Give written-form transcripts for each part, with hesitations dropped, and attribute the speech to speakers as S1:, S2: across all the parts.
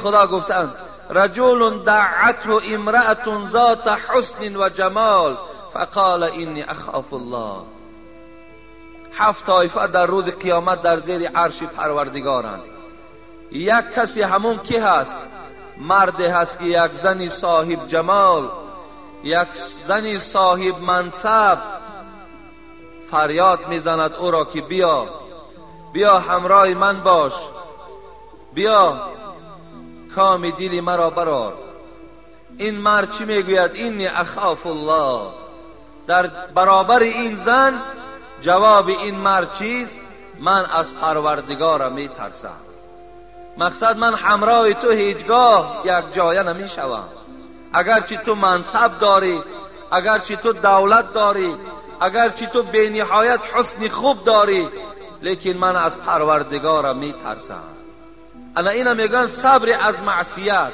S1: خدا گفتند رجل دعته امرأة ذات حسن و جمال فقال اینی اخاف الله. 7 طایفه در روز قیامت در زیر عرش پروردگارند. یک کسی همون کی هست؟ مرد هست که یک زنی صاحب جمال، یک زنی صاحب منصب فریاد میزند او را که بیا، بیا همراه من باش، بیا کام دل مرا برار. این مرد چی میگوید؟ اینی اخاف الله. در برابر این زن جواب این مرد چیست؟ من از پروردگارم میترسم. مقصد من همراه تو هیچگاه یک جایه نمیشوم. اگرچه تو منصب داری، اگرچه تو دولت داری، اگرچه تو بی نهایت حسن خوب داری، لیکن من از پروردگارم میترسم. انا اینا میگن صبر از معصیت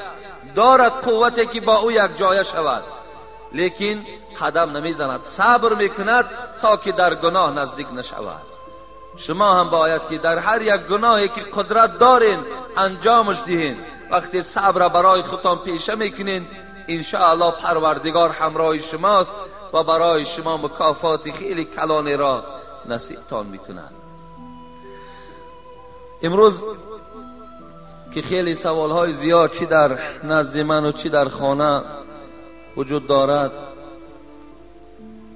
S1: دارد قوتی که با او یک جایه شود، لیکن قدم نمیزند، صبر میکند تا که در گناه نزدیک نشود. شما هم باید که در هر یک گناهی که قدرت دارین انجامش دهین. وقتی صبر برای خودتان پیشه میکنین، انشاءالله پروردگار همراه شماست و برای شما مکافات خیلی کلانی را نصیبتان میکند. امروز که خیلی سوالهای زیاد چی در نزد من و چی در خانه وجود دارد،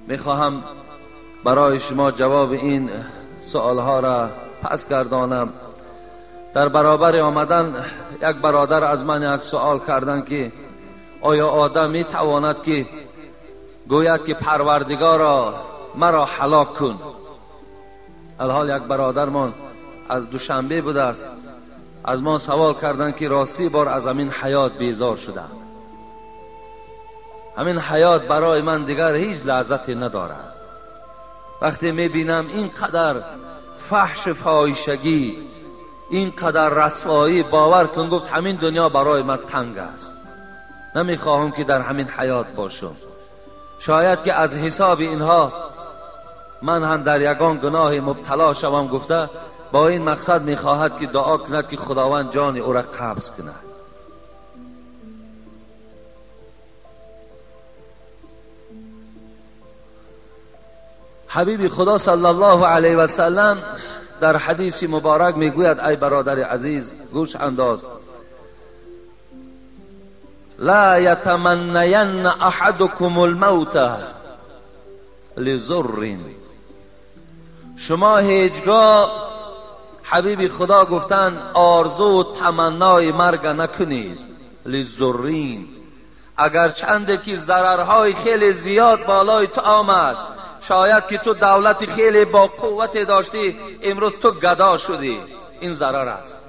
S1: میخواهم برای شما جواب این سوالها را پس گردانم. در برابر آمدن یک برادر از من یک سوال کردن که آیا آدم میتواند که گوید که پروردگارا مرا هلاک کن؟ الحال یک برادرمان از دوشنبه بوده است، از ما سوال کردن که راستی بار از همین حیات بیزار شدم، همین حیات برای من دیگر هیچ لذتی ندارد. وقتی میبینم اینقدر فحش فاحشگی، اینقدر رسوایی، باور کن گفت همین دنیا برای من تنگ است، نمیخواهم که در همین حیات باشم. شاید که از حساب اینها من هم در یگان گناه مبتلا شوم. گفته با این مقصد میخواهد که دعا کند که خداوند جان او را قبض کند. حبیب خدا صلی الله علیه و سلم در حدیث مبارک میگوید ای برادر عزیز گوش انداز، لا یتمنین احدکم الموت لضر. شما هیچگاه، حبیب خدا گفتن، آرزو و تمنای مرگ نکنید. لضرین، اگر چند که ضررهای خیلی زیاد بالای تو آمد، شاید که تو دولت خیلی با قوت داشتی، امروز تو گدا شدی، این ضرر است.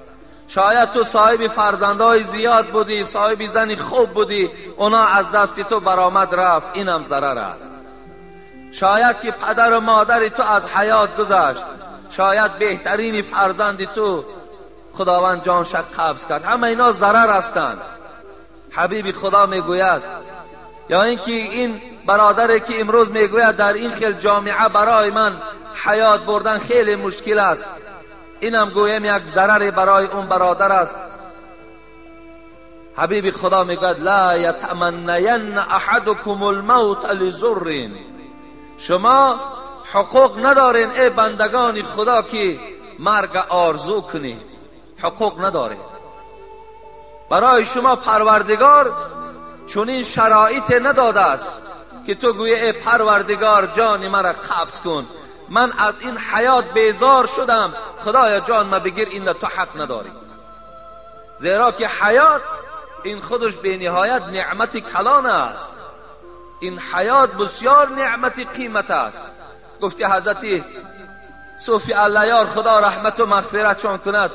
S1: شاید تو صاحب فرزندهای زیاد بودی، صاحب زنی خوب بودی، اونا از دست تو برآمد رفت، اینم ضرر است. شاید که پدر و مادر تو از حیات گذشت، شاید بهترین فرزند تو خداوند جانش قبض کرد، همه اینا ضرر هستند. حبیب خدا میگوید، یا اینکه این برادری که امروز میگوید در این خیل جامعه برای من حیات بردن خیلی مشکل است، اینم گویم یک ضرر برای اون برادر است. حبیب خدا میگوید لا یتمنین احدکم الموت لضر. شما حقوق ندارین ای بندگان خدا که مرگ آرزو کنید، حقوق ندارین. برای شما پروردگار چنین شرایط نداده است که تو گویی ای پروردگار جان مرا قبض کن، من از این حیات بیزار شدم، خدایا جان ما بگیر، این تو حق نداری. زیرا که حیات این خودش به نهایت نعمت کلان است، این حیات بسیار نعمت قیمت است. گفتی حضرت صوفی اللهیار خدا رحمت و مغفرت چون کند،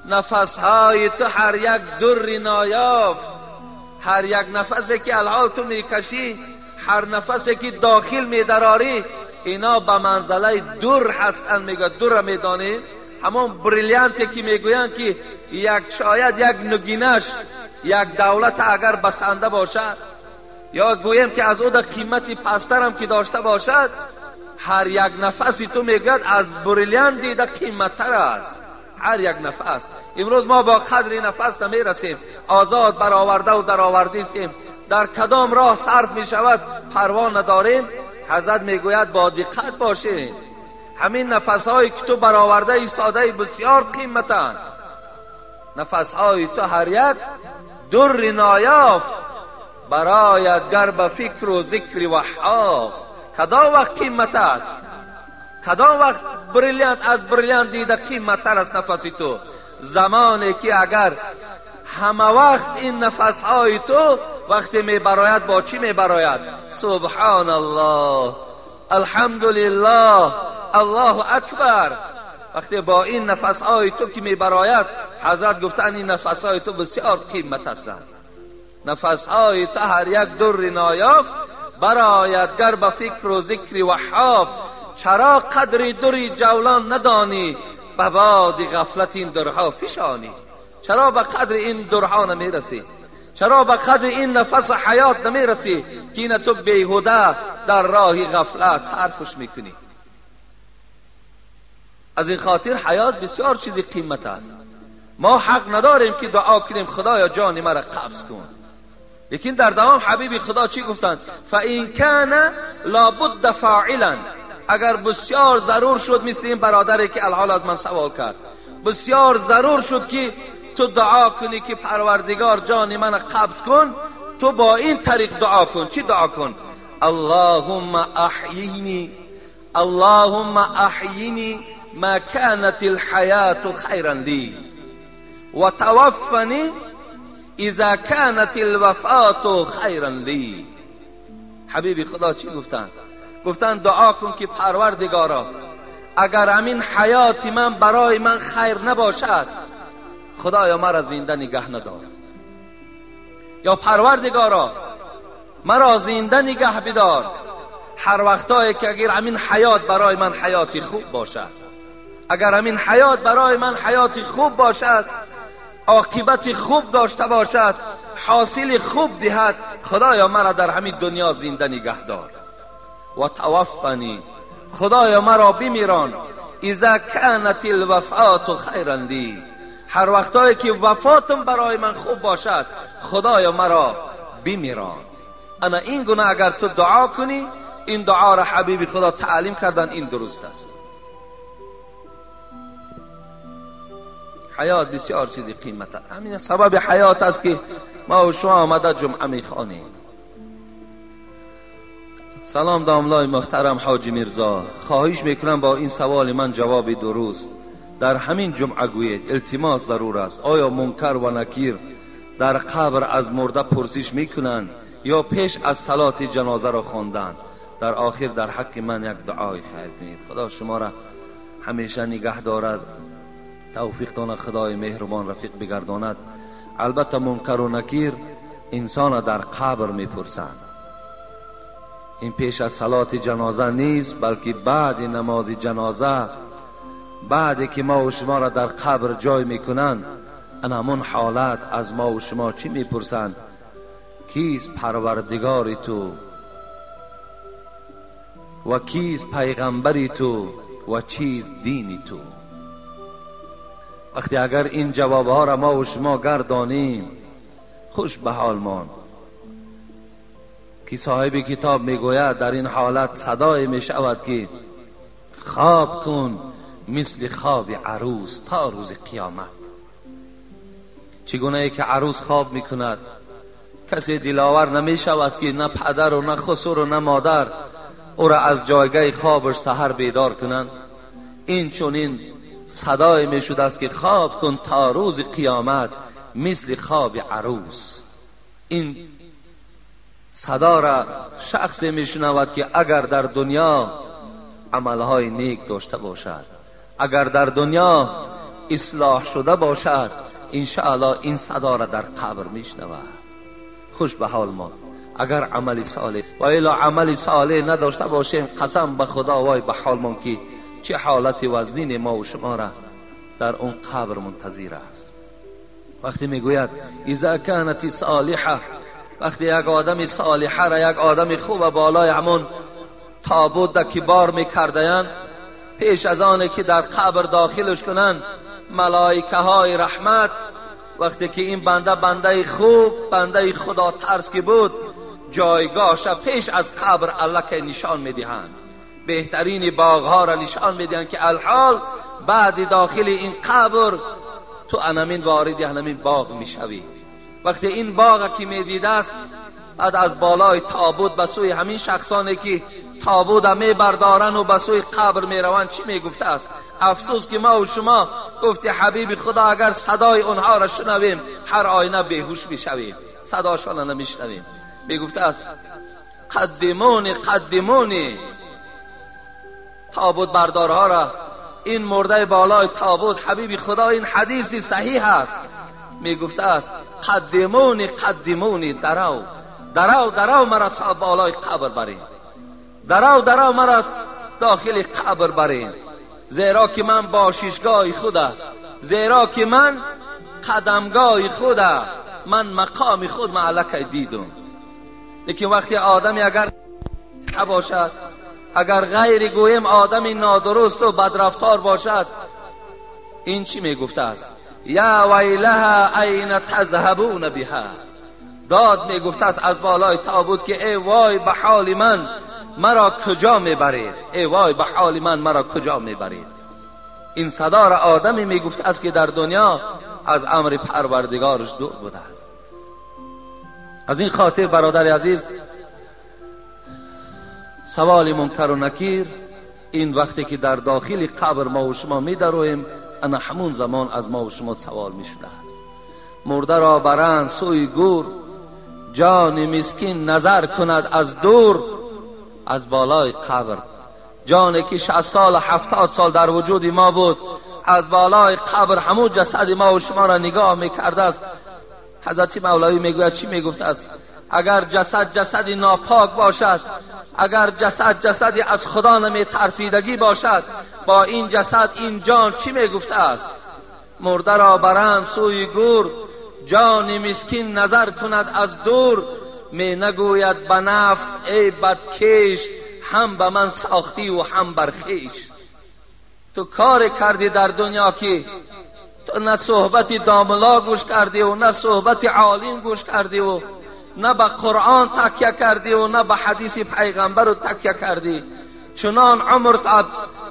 S1: نفسهای تو هر یک در نایافت، هر یک نفسی که الحال تو میکشی، هر نفسی که داخل میدراری، اینا به منزله در هستند. میگه در میدانی، همون بریلیانتی که میگویند که یک شاید یک نگینش یک دولت اگر بسنده باشد، یا گویم که از او در قیمتی پسترم که داشته باشد، هر یک نفسی تو میگوید از بریلیانت دیده قیمتتر است. هر یک نفس. امروز ما با قدر نفس نمیرسیم، آزاد برآورده و درآوردیستیم، در کدام راه صرف می شود پروا نداریم. حضرت میگوید با دقت باشیم، همین نفس هایی که تو برآورده ایستاده بسیار قیمتند. نفس های تو هر یک در نایافت برایت گر به فکر و ذکر وهاب. کدام وقت قیمت است؟ کدام وقت بریلیانت از بریلیانت دیده قیمت تر است نفس تو؟ زمانی که اگر همه وقت این نفس های تو وقتی می براید با چی می براید؟ سبحان الله، الحمدلله، الله اکبر. وقتی با این نفس های تو که می براید، حضرت گفتن این نفس های تو بسیار قیمت هستند. نفس های تو هر یک در نایافت براید گر به فکر و ذکر وهاب. چرا قدر دری جولان ندانی، به باد غفلت این درها فشانی. چرا به قدر این درها نمیرسی؟ چرا به قدر این نفس و حیات نمیرسی که این تو بیهوده در راه غفلت صرفش میکنی؟ از این خاطر حیات بسیار چیزی قیمت است. ما حق نداریم که دعا کنیم خدایا جان مرا قبض کن. لیکن در دوام حبیب خدا چی گفتند؟ فَإِنْ كَانَ لابد فاعلا. اگر بسیار ضرور شد، مثل این برادری که الحال از من سوال کرد، بسیار ضرور شد که تو دعا کنی که پروردگار جان من قبض کن، تو با این طریق دعا کن. چی دعا کن؟ اللهم احیینی، اللهم احیینی ما كانت الحیات خیرا لی و توفنی اذا كانت الوفات خیرا لی. حبیب خدا چی گفتن؟ گفتن دعا کن که پروردگارا اگر همین حیات من برای من خیر نباشد، خدایا مرا زنده نگه ندار. یا پروردگارا مرا زنده نگه بدار هر وقتایی که اگر همین حیات برای من حیاتی خوب باشد، اگر همین حیات برای من حیاتی خوب باشد، عاقبت خوب داشته باشد، حاصل خوب دهد، خدایا مرا در همین دنیا زنده نگه دار. و توفنی، خدایا مرا بمیران، اذا كانت الوفات خیرا لی. هر وقتایی که وفاتم برای من خوب باشد، خدایا مرا بمیران. انا این گونه اگر تو دعا کنی، این دعا را حبیب خدا تعلیم کردن، این درست است. حیات بسیار چیزی قیمت است. همین سبب حیات است که ما و شما آمده جمعه میخوانیم. سلام داملای محترم حاجی میرزا، خواهش میکنم با این سوال من جواب درست در همین جمعه گویید، التماس ضرور است. آیا منکر و نکیر در قبر از مرده پرسش میکنند یا پیش از صلات جنازه را خواندن؟ در آخر در حق من یک دعای خیر کنید. خدا شما را همیشه نگه دارد، توفیق داند، خدای مهربان رفیق بگرداند. البته منکر و نکیر انسان در قبر میپرسند. این پیش از صلات جنازه نیست، بلکه بعد نماز جنازه، بعد که ما و شما را در قبر جای میکنند، ان همون حالت از ما و شما چی میپرسند؟ کیست پروردگار تو و کیست پیغمبری تو و چیز دینی تو؟ وقتی اگر این جوابها را ما و شما گردانیم، خوش به حال مان که صاحب کتاب میگوید در این حالت صدای میشود که خواب کن مثل خواب عروس تا روز قیامت. چگونه ای که عروس خواب میکند، کسی دلاور نمیشود که نه پدر و نه خسر و نه مادر او را از جایگاه خوابش سحر بیدار کنند. این چنین صدای میشد است که خواب کن تا روز قیامت مثل خواب عروس. این صدا را شخصی میشنود که اگر در دنیا عملهای نیک داشته باشد، اگر در دنیا اصلاح شده باشد، انشاءالله این صدا را در قبر میشنود. خوش به حال ما اگر عمل صالح و الا عمل صالح نداشته باشیم، قسم به خدا وای به حال ما که چه حالت وزنین ما و شما را در اون قبر منتظر است. وقتی میگوید اذا كانت صالحه، وقتی یک آدم صالحه را، یک آدم خوب بالای همون تابوت که بار میکردند، پیش از آنه که در قبر داخلش کنند، ملائکه های رحمت وقتی که این بنده بنده خوب، بنده خدا ترس که بود، جایگاهش پیش از قبر الله نشان میدهند، بهترین باغها را نشان میدهند که الحال بعد داخل این قبر تو انمین وارد انمین باغ میشوی. وقتی این باغ که میدیده است، بعد از بالای تابوت به سوی همین شخصانی که تابوت می بردارن و به سوی قبر می روند چی می گفته است؟ افسوس که ما و شما گفتی حبیب خدا اگر صدای اونها را شنویم هر آینه بیهوش می شویم، صداشان را نمی شنویم. می گفته است قدمونی قدمونی، تابوت بردارها را، این مرده بالای تابوت حبیب خدا، این حدیثی صحیح است، می گفته است قدمونی قدمونی، درو درو درو مرا بالای قبر برین، درو درو مرا داخل قبر برین، زیرا که من باششگاه خوده، زیرا که من قدمگاه خوده، من مقام خود معلکه دیدم. لیکن وقتی آدمی اگر باشد، اگر غیر گویم آدمی نادرست و بدرفتار باشد، این چی میگفته است؟ یا ویلها این تذهبون بها، داد میگفته است از بالای تابوت که ای وای به حال من، مرا کجا میبرید، ای وای به حال من، مرا کجا میبرید. این صدا را آدمی میگفته است که در دنیا از امر پروردگارش دور بوده است. از این خاطر برادر عزیز، سوال منکر و نکیر این وقتی که در داخل قبر ما و شما میدرویم، انا همون زمان از ما و شما سوال میشده است. مرده را برند سوی گور، جان مسکین نظر کند از دور. از بالای قبر جانی که 60 سال 70 سال در وجود ما بود، از بالای قبر همون جسد ما و شما را نگاه میکرده است. حضرت مولوی میگوید چی میگفت است؟ اگر جسد جسدی ناپاک باشد، اگر جسد جسدی از خدا نمی ترسیدگی باشد، با این جسد این جان چی میگفته است؟ مرده را برند سوی گور، جان مسکین نظر کند از دور. می نگوید به نفس ای بدکیش، هم به من ساختی و هم بر خویش. تو کار کردی در دنیا که تو نه صحبت داملا گوش کردی و نه صحبت عالم گوش کردی و نه به قرآن تکیه کردی و نه به حدیث پیغمبر رو تکیه کردی. چنان عمر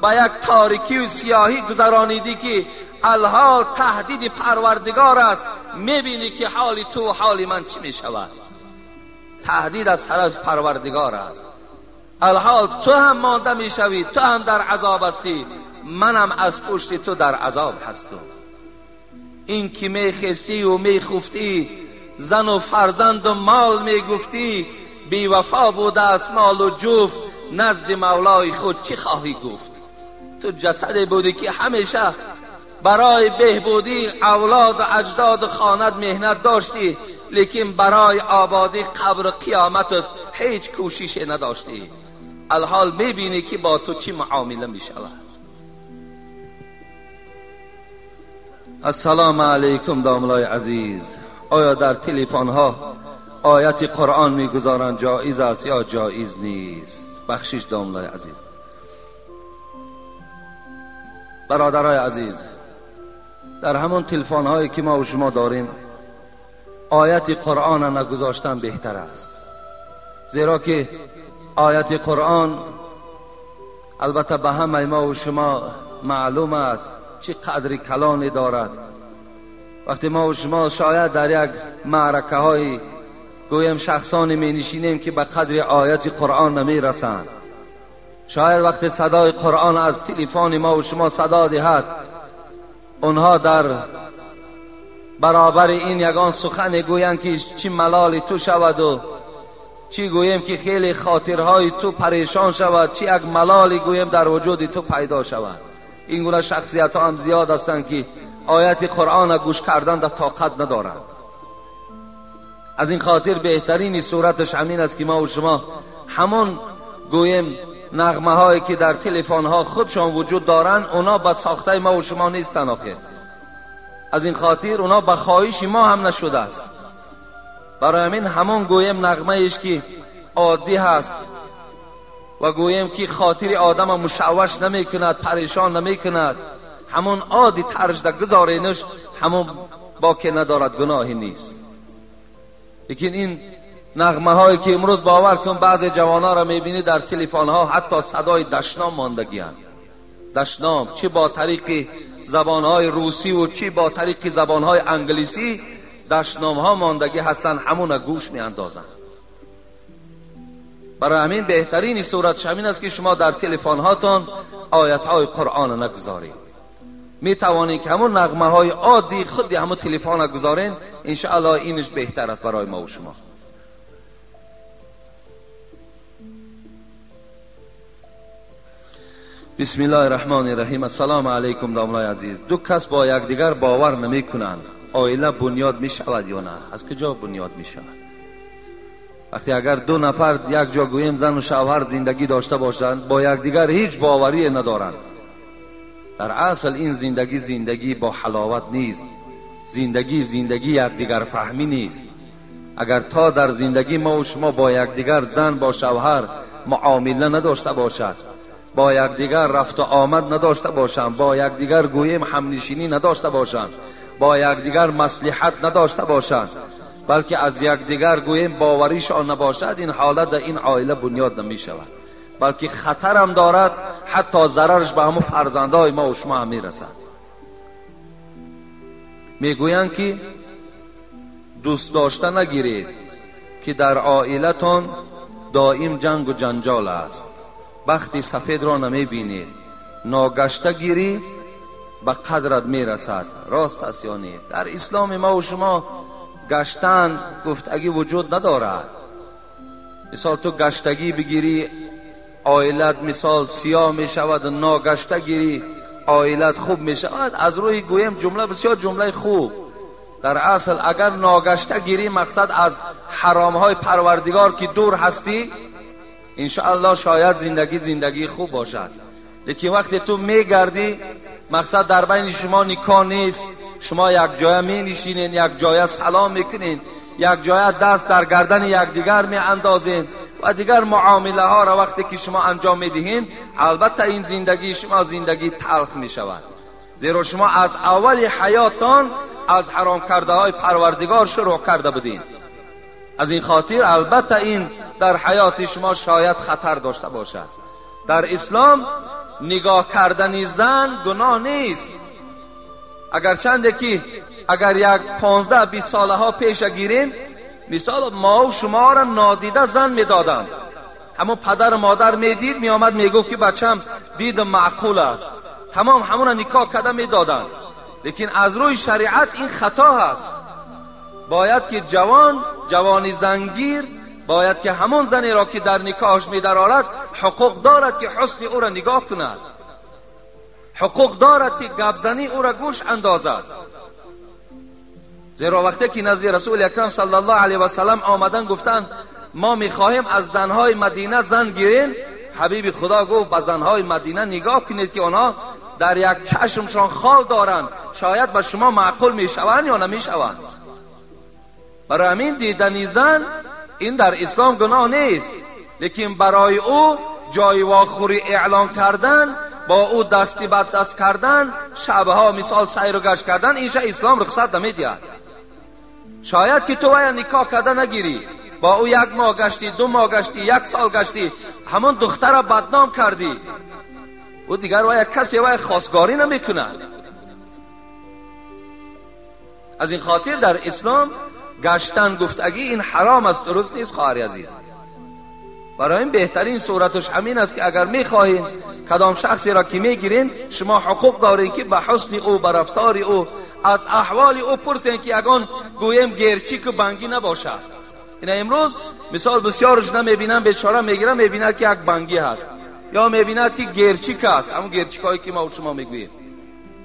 S1: با یک تاریکی و سیاهی گذرانیدی که الحال تهدید پروردگار است. میبینی که حال تو و حال من چی میشود. تهدید از طرف پروردگار است. الحال تو هم مانده میشوی، تو هم در عذاب هستی، منم از پشت تو در عذاب هستم. این که میخستی و میخفتی، زن و فرزند و مال میگفتی، بی وفا بوده است مال و جفت، نزد مولای خود چی خواهی گفت؟ تو جسد بودی که همیشه برای بهبودی اولاد و اجداد و خانت مهنت داشتی، لیکن برای آبادی قبر و قیامت هیچ کوشش نداشتی. الحال میبینی که با تو چی معامله میشود. السلام علیکم داملای عزیز، آیا در تلفن ها آیت قرآن میگذارند جایز است یا جایز نیست؟ بخشش داملای عزیز. برادرای عزیز، در همون تلفن هایی که ما و شما داریم آیت قرآن نگذاشتن بهتر است، زیرا که آیت قرآن البته به همه ما و شما معلوم است چه قدر کلانی دارد. وقتی ما و شما شاید در یک معرکه های گویم شخصانی می نشینیم که به قدر آیت قرآن نمی رسند، شاید وقتی صدای قرآن از تلفن ما و شما صدا دهد، اونها در برابر این یگان سخن گویند که چی ملال تو شود و چی گوییم که خیلی خاطرهای تو پریشان شود، چی یک ملالی گوییم در وجود تو پیدا شود. این گونه شخصیت ها هم زیاد هستند که آیت قرآن گوش کردن در طاقت ندارند. از این خاطر بهترین صورتش همین است که ما و شما همون گوییم نغمه هایی که در تلفن ها خودشان وجود دارند، اونا به ساخته ما و شما نیستن آخر. از این خاطر اونا به خواهش ما هم نشده است. برای همین همون گویم نغمه ایش که عادی هست، و گوییم که خاطر آدم مشوش نمی کند، پریشان نمی کند، همون عادی ترش در گذارینش همون باکی ندارد، گناهی نیست. لیکن این نغمه هایی که امروز باور کن بعض جوانها را میبینی در تلفن ها حتی صدای دشنام ماندگی هستند. دشنام چی با طریق زبان های روسی و چی با طریق زبان های انگلیسی دشنام ها ماندگی هستند، همون گوش می اندازند. برای همین بهترین صورت همین است که شما در تلفن هاتان آیت های قرآن نگذارید. می توانید که همون نغمه های عادی خودی همون تلفن گذارین، انشاءالله اینش بهتر است برای ما و شما. بسم الله الرحمن الرحیم. السلام علیکم داملای عزیز. دو کس با یکدیگر باور نمی کنند، عائله بنیاد می شود یا نه؟ از کجا بنیاد می شود؟ وقتی اگر دو نفر یک جا گوییم زن و شوهر زندگی داشته باشند، با یکدیگر هیچ باوری ندارند، در اصل این زندگی زندگی با حلاوت نیست، زندگی زندگی یکدیگر فهمی نیست. اگر تا در زندگی ما و شما با یکدیگر زن با شوهر معامله نداشته باشد، با یکدیگر رفت و آمد نداشته باشند، با یکدیگر گوییم همنشینی نداشته باشند، با یکدیگر مصلحت نداشته باشند، بلکه از یکدیگر گوییم باوریشان نباشد، این حالت در این عائله بنیاد نمی شود، بلکه خطر هم دارد، حتی ضررش به همون فرزندهای ما و شما هم میرسد. میگویند که دوست داشته نگیرید که در عائلتان دائم جنگ و جنجال است، بخت سفید را نمی بینید، ناگشته گیری به قدرت میرسد. راست است یا نه؟ در اسلام ما و شما گشتن گفتگی وجود ندارد. مثال تو گشتگی بگیری عائلت مثال سیاه می شود، ناگشته گیری عائلت خوب می شود. از روی گویم جمله بسیار جمله خوب. در اصل اگر ناگشته گیری مقصد از حرام های پروردگار که دور هستی، انشاءالله شاید زندگی زندگی خوب باشد. لیکن وقتی تو میگردی مقصد در بین شما نکاح نیست، شما یک جای می نشینین، یک جای سلام میکنین، یک جای دست در گردن یکدیگر می اندازین و دیگر معامله ها را وقتی که شما انجام میدهین، البته این زندگی شما زندگی تلخ می شود، زیرا شما از اول حیاتان از حرام کرده های پروردگار شروع کرده بودین. از این خاطر البته این در حیات شما شاید خطر داشته باشد. در اسلام نگاه کردن زن گناه نیست، اگر چنده که اگر یک 15-20 ساله ها پیش گیریم، مثال ما و شما را نادیده زن میدادند، همون پدر و مادر میدید میآمد میگفت که بچم دید معقول است، تمام همون نکاح کرده میدادند. لیکن از روی شریعت این خطا هست. باید که جوان زنگیر باید که همون زنی را که در نکاحش میدرآرد حقوق دارد که حسن او را نگاه کند، حقوق دارد که گپزنی او را گوش اندازد. زیرا وقتی که نزد رسول اکرم صلی الله علیه و سلم آمدن گفتند ما میخواهیم از زنهای مدینه زن گیریم، حبیب خدا گفت به زنهای مدینه نگاه کنید که آنها در یک چشمشان خال دارند، شاید به شما معقول میشوند یا نمیشوند. برای همین دیدن زن این در اسلام گناه نیست، لیکن برای او جای واخوری اعلان کردن، با او دستی بد دست کردن، شبها مثال سیر و گشت کردن، اینجا اسلام رخصت نمیدهد. شاید که تو باید نکاح کرده نگیری، با او یک ماه گشتی، 2 ماه گشتی، 1 سال گشتی، همون دختر را بدنام کردی، او دیگر باید کسی باید خواستگاری نمیکند. از این خاطر در اسلام گشتن گفتگی این حرام است، درست نیست خواهر عزیز. برای این بهترین صورتش همین است که اگر میخواهین کدام شخصی را که میگیرین، شما حقوق دارین که به حسن او، به رفتار او، از احوال او پرسین که اگان گویم گرچیک و بنگی نباشد. این امروز مثال بسیارش نمیبینم، بیچاره میگیرم میبیند که یک بنگی هست یا میبیند که گرچیک است، همون گرچیک هایی که ما و شما میگوییم.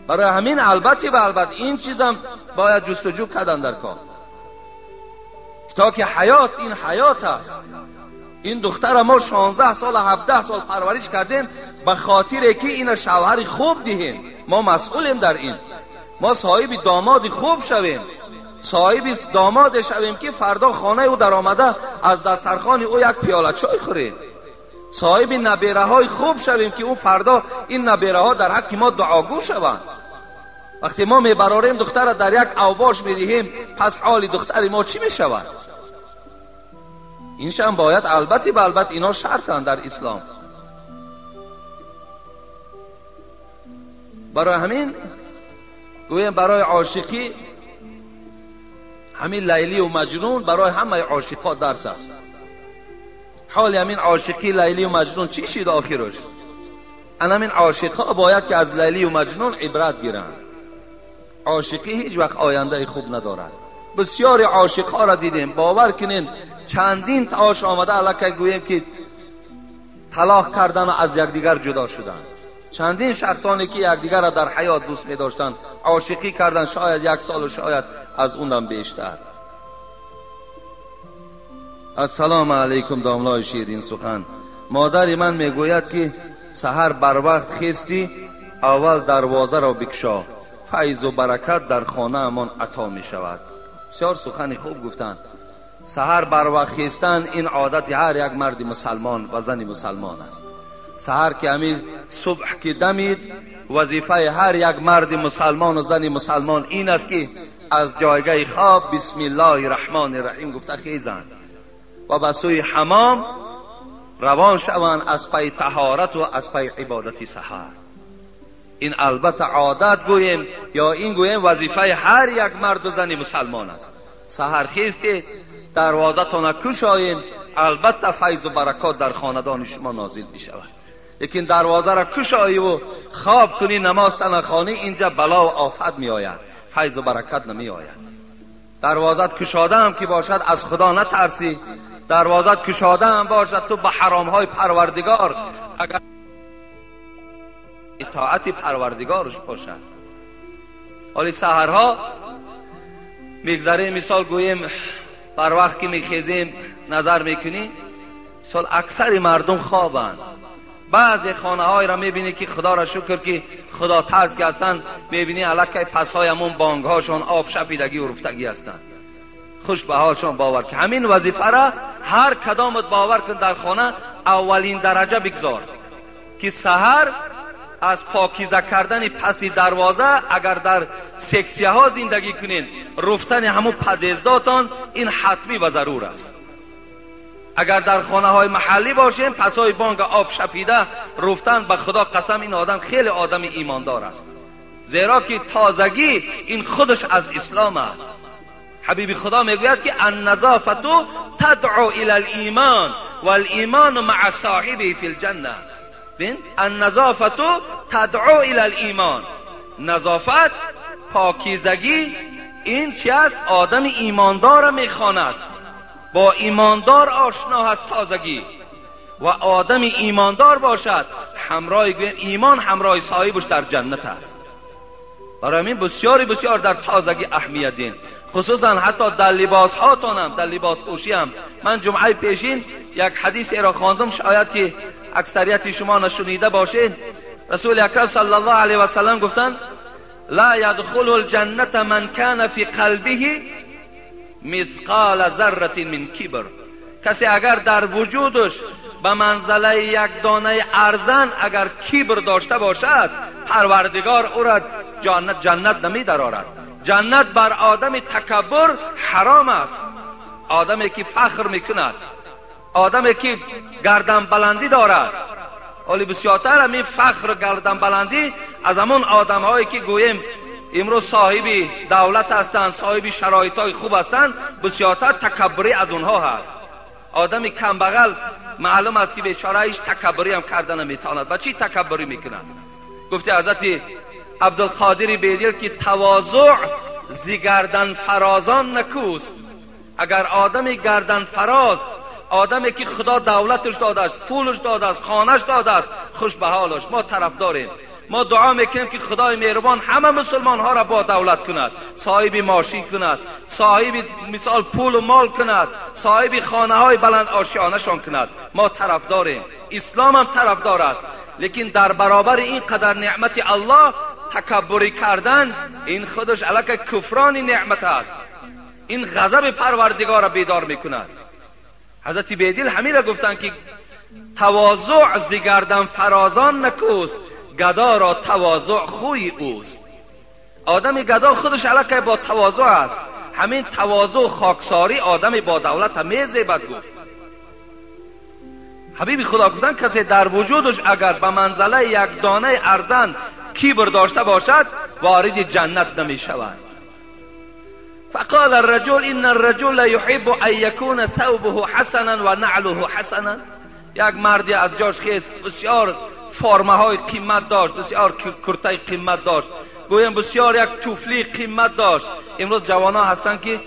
S1: برای همین البته و البته این چیزم باید جستجو کردن در کار، تا که حیات این حیات است. این دختر ما 16 سال 17 سال پرورش کردیم به خاطر که این شوهر خوب دهیم. ما مسئولیم در این، ما صاحب داماد خوب شویم، صاحب داماد شویم که فردا خانه او در آمده از دسترخوان او یک پیاله چای خوریم، Соҳиби набераҳои хуб шавем ки ӯ фардо ин набераҳо дар ҳаққи мо дуогӯ шаванд. Вақте мо мебарорем духтара дар як авбош медиҳем, пас ҳоли духтари мо чӣ мешавад? Иншам бояд албатта ба албатта ино шартанд дар ислом. Барои ҳамин гӯем барои ошиқӣ ҳамин Лайлию Маҷнун барои ҳамаи ошиқҳо дарс аст. Ҳоли ҳамин ошиқи Лайлию Маҷнун чӣ шид охираш? Ан ҳамин ошиқҳо бояд ки аз Лайлию Маҷнун ибрат гиранд. Ошиқӣ ҳеҷ вақт ояндаи хуб надорад. Бисёри ошиқҳоро дидем, бовар кунем чандин таош омада аллакай гӯем ки талоқ кардану аз якдигар ҷудо шуданд. Чандин шахсоне ки якдигарро дар ҳаёт дӯст медоштанд ошиқӣ карданд, шояд як солу шояд аз унам бештар. Ассалому алайкум домлои ширин сухан. Модари ман мегӯяд ки саҳар барвақт хестӣ, аввал дарвозаро бикушо, файзу баракат дар хонаамон ато мешавад. Бисёр сухани хуб гуфтанд. Саҳар барвақт хестан ин одати ҳар як марди мусалмон ва зани мусалмон аст. Саҳар ки ҳамин субҳ ки дамид, вазифаи ҳар як марди мусалмон ва зани мусалмон ин аст ки аз ҷойгаҳи хоб бисмиллоҳи раҳмони раҳим гуфта хезанд ва ба сӯи ҳамом равон шаванд аз пайи таҳорату аз пайи ибодати саҳар. Ин албатта одат гӯем ё ин гӯем вазифаи ҳар як марду зани мусалмон аст. Саҳархезед, дарвозатона кушоед, албатта файзу баракот дар хонадони шумо нозил мешавад. Лекин дарвозаро кушоиву хоб кунӣ, намозта нахонӣ, инҷа балову офат меояд, файзу баракат намеояд. Дарвозат кушодаам ки бошад, аз Худо натарсӣ. Дарвозат кушодаам бошад, ту ба ҳаромҳои Парвардигор агар итоати Парвардигорш бошад. Ҳоли саҳарҳо мегзарем, мисол гӯем бар вақт ки мехезем назар мекунӣ, мисол аксари мардум хобанд. Баъзе хонаҳоеро мебинӣ ки Худоро шукр ки худотарс ки ҳастанд, мебинӣ аллакай пасҳои ҳамон бонгҳошон об шапидагӣ ва руфтагӣ ҳастанд. Хуш ба ҳолшон бовар кун. Ҳамин вазифаро ҳар кадомат бовар кун дар хона аввалин дараҷа бигзор ки саҳар аз покиза кардани паси дарвоза агар дар сексияҳо зиндагӣ кунед, руфтани ҳамун падездотон ин ҳатмӣ ва зарур аст. Агар дар хонаҳои маҳаллӣ бошем, пасҳои бонга об шапида руфтан, ба Худо қасам ин одам хеле одами имондор аст. Зеро ки тозагӣ ин худаш аз ислом аст. Ҳабиби Худо мегӯяд ки анназофату тадъу ила л-имон вал-имону маа соҳибиҳи фи лҷанна. Бин, анназофату тадъу ила л-имон. Назофат, покизагӣ ин чи аст? Одами имондорро мехонад. Бо имондор ошно ҳаст тозагӣ ва одами имондор бошад, ҳамроҳи гӯем имон ҳамроҳи соҳибаш дар ҷаннат аст. Барои ҳамин бисёри бисёр дар тозагӣ аҳамият дин, хусусан ҳатто дар либосҳотонам, дар либоспӯшиам. Ман ҷумъаи пешин як ҳадисеро хондум, шояд ки аксарияти шумо нашунида бошед. Расули акрам саллаллоҳу алайҳи васаллам гуфтанд: ла ядхулу лҷанната ман кана фи қалбиҳи мисқола зарратин мин кибр. Касе агар дар вуҷудаш ба манзалаи як донаи арзан агар кибр дошта бошад, Парвардигор ӯро ҷаннат намедарорад. Ҷаннат бар одами такаббур ҳаром аст. Одаме ки фахр мекунад, одаме ки гарданбаландӣ дорад. Ҳоли бисёртар ҳамин фахру гарданбаландӣ аз ҳамон одамҳое ки гӯем имрӯз соҳиби давлат ҳастанд, соҳиби шароитҳои хуб ҳастанд, бисёртар такаббурӣ аз онҳо ҳаст. Одами камбағал маълум аст ки бечора ҳеҷ такаббурӣ ҳам карда наметавонад. Ба чӣ такаббурӣ мекунад? Гуфти ҳазрати Абдулқодири Бедил ки тавозӯъ зи гарданфарозон накӯст. Агар одами гарданфароз, одаме ки Худо давлаташ додааст, пулаш додааст, хонаш додааст, хуш ба ҳолаш, мо тарафдорем. Мо дуо мекунем ки Худои меҳрубон ҳама мусулмонҳоро бо давлат кунад, соҳиби мошин кунад, соҳиби мисол пулу мол кунад, соҳиби хонаҳои баланд ошиёнашон кунад. Мо тарафдорем, ислом ҳам тарафдор аст. Лекин дар баробари ин қадар неъмати Аллоҳ такаббурӣ кардан ин худаш аллакай куфрони неъмат аст. Ин ғазаби Парвардигорро бедор мекунад. Ҳазрати Бедил ҳаминро гуфтанд ки تواضع ز گردن فرازان نکوست، گدا را تواضع خوی اوست. آدم گدا خودش علاقه با تواضع است. همین تواضع خاکساری آدم با دولت میزیبد. گفت حبیب خدا گفتن کسی در وجودش اگر به منزله یک دانه ارزن کبر داشته باشد وارد جنت نمی شود. فقال الرجل ان الرجل يحب ان يكون ثوبه حسنا و نعله حسنا. یک مردی از جاش خیست، بسیار فرمه های قیمت داشت، بسیار کرتای قیمت داشت، گویم بسیار یک توفلی قیمت داشت. امروز جوان ها هستن که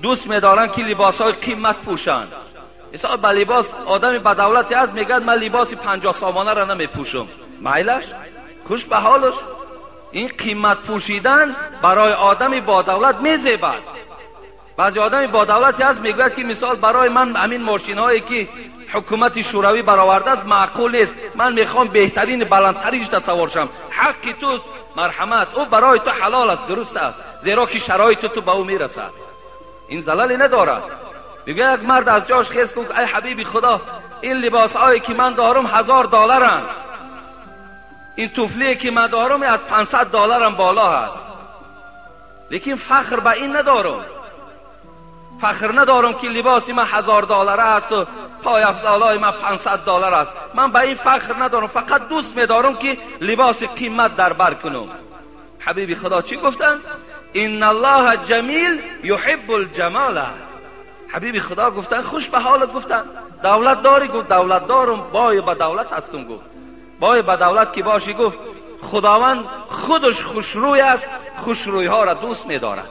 S1: دوست میدارن که لباس های قیمت پوشند. مثلا با لباس آدمی با دولتی از میگه من لباس 50 سامانه را نمیپوشم، میلش خوش به حالش. این قیمت پوشیدن برای آدمی با دولت میزیبد. بعضی آدمی با دولتی هست میگوید که مثال برای من همین ماشین هایی که حکومت شوروی برآورده است معقول نیست، من میخوام بهترین بلندترینش تصور شم. حق توست، مرحمت، او برای تو حلال است، درست است، زیرا که شرایط تو به او میرسد، این زللی ندارد. میگه یک مرد از جاش خیز گفت ای حبیبی خدا، این لباس هایی که من دارم $1000، این توفلی که من دارم از $500 بالا هست، لیکن فخر به این ندارم، فخر ندارم که لباس من $1000 است و پای افزالای من $500 است. من به این فخر ندارم، فقط دوست میدارم که لباس قیمت در بر کنم. حبیبی خدا چی گفتن؟ ان الله جمیل یحب الجمال. حبیبی خدا گفتن خوش به حالت، گفتن دولت داری؟ گفت دولت دارم، بای به دولت هستم. گفت بای به دولت که باشی، گفت خداوند خودش خوشروی است، خوشروی ها را دوست میدارد.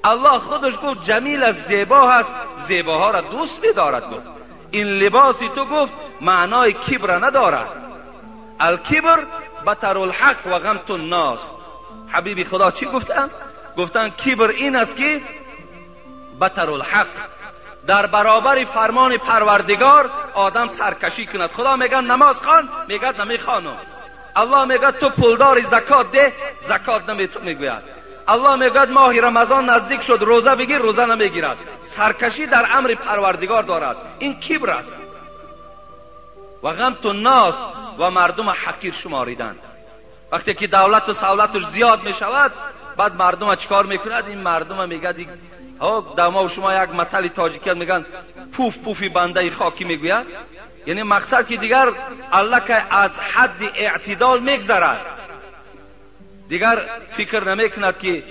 S1: الله خودش گفت جمیل از زیبا هست، زیباها را دوست میدارد. گفت این لباسی تو گفت معنای کبر ندارد. الکبر بطر الحق و غمت الناس. حبیبی خدا چی گفتن؟ گفتن کبر این است که بطر الحق، در برابر فرمان پروردگار آدم سرکشی کند. خدا میگه نماز خوان، میگه نمیخوانم. الله میگه تو پولداری زکات ده، زکات نمیگوید. الله میگه ماه رمضان نزدیک شد روزه بگیر، روزه نمیگیرد. سرکشی در امر پروردگار دارد، این کبر است. و غمت الناس، و مردم حقیر شماریدن. وقتی که دولت و سولتش زیاد میشود، بعد مردم چیکار میکند؟ این مردم میگه ها، دما و شما یک متل تاجیکی میگن پوف پوفی بنده خاکی میگوید، یعنی مقصد که دیگر الله که از حد اعتدال میگذرد، دیگر فکر نمیکند که یک